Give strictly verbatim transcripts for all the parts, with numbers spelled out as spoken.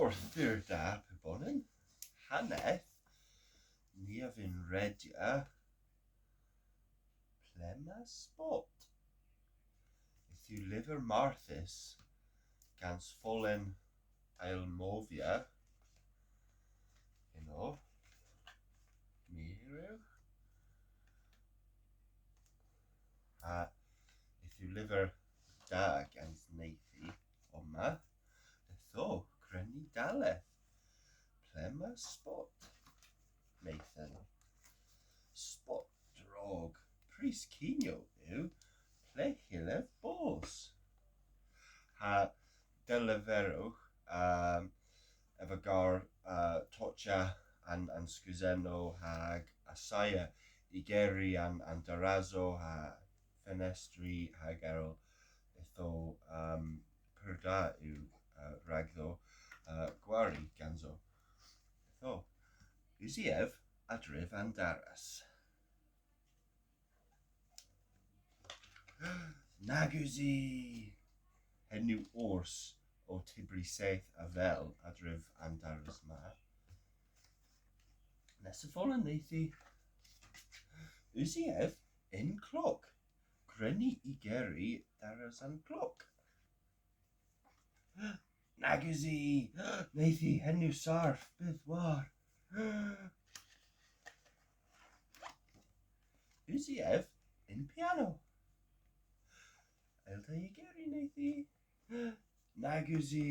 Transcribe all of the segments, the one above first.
Gorthugher da, pubonan. Haneth, ni a vynn redya ple'ma Spot. Yth yw lyver marthys gans folen aylmovya. Ynno. Mirewgh. Ha yth yw lyver da gans Neythi omma. Ytho, gwren ni dalleth. Ple'ma Spot? Nathan. Spot drog. Prys kinyow yw. Ple hyllev bos? Ha dell leverewgh, um, ev a gar, uh, tochya an, an skeusennow hag assaya igeri an, an darasow ha fenestri hag erel. Ytho, um, pur da yw, uh, ragdho, uh, gwari ganso. Ytho, usi ev a-dryv an daras? Nag usi! Henn yw ors ow tybri seyth avel a-dryv an daras ma. Nessa folen, Neythi. Usi ev yn klok? Gwren ni igeri daras an klok. Nag usi! Neythi, henn yw sarf, bydh war. Usi ev yn piano? A yll'ta igeri, Neythi? Nag usi!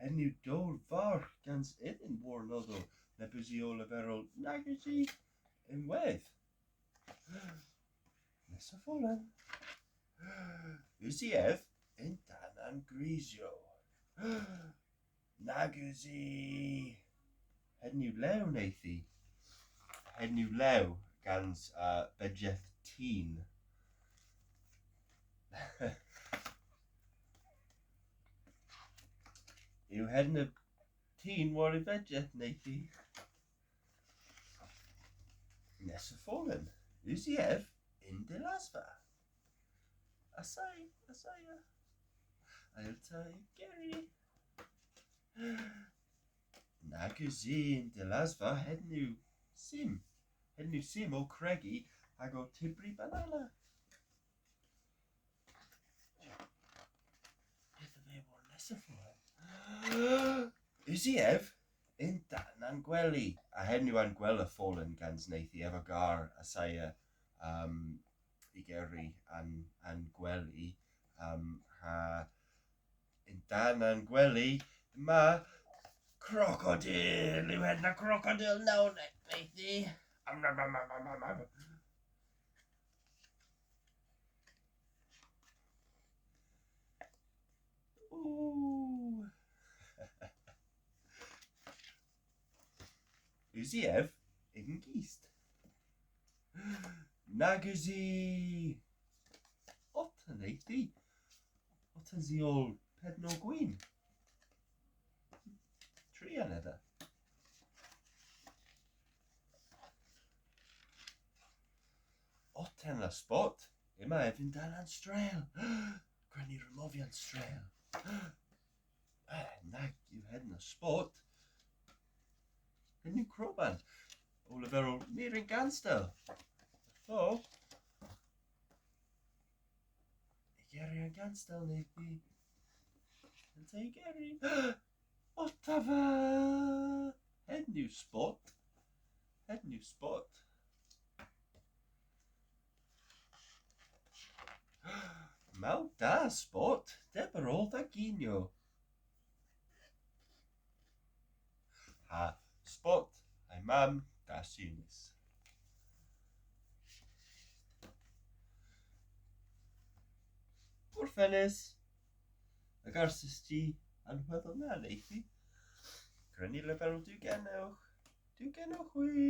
Henn yw dowr vargh gans ydhyn warnodho, neb usi ow leverel nag usi ynwedh. Nessa folen. Usi ev yn-dann an grisyow? Nag usi! Henn yw lew, Neythi. Henn yw lew gans, uh, bejeth tin. Yw henna tin war y vejeth, Neythi? Nessa folen. Usi ev yn delasva? Assay, assaya. A yll'ta igeri? Nag usi yn delasva, henn yw sim. Henn yw sim ow kregi hag ow tybri banana. Pyth a veu war nessa folen? Usi ev yn-dann an gweli? Ha henn yw an gwella folen gans Neythi, ev a gar assaya, um, igeri an, an gweli, um, ha yn-dann an gweli, yma krokodil, yw henna krokodil nownek, Neythi? Am, am, am. Ooh. Usi ev yn gist? Nag usi! Otta, Neythi. Otta, usi oll pednow gwin? Tri anedha. Otta, Spot. Yma ev yn-dann an strel. Gwren ni removya an strel. Eh, nag yw henna Spot. Henn yw kroban. Ow leverel meur yn ganstel. Ytho, igeri an ganstel, Neythi. An ta igeri? Otta va! Henn yw Spot. Henn yw Spot. Mamm da, Spot, debr oll dha ginyow. Ha Spot ha'y mamm daswnnys. Gorfennys. A garses ty an hwedhel na, Neythi? Gwren ni leverel Duw genowgh. Duw genowgh hwi.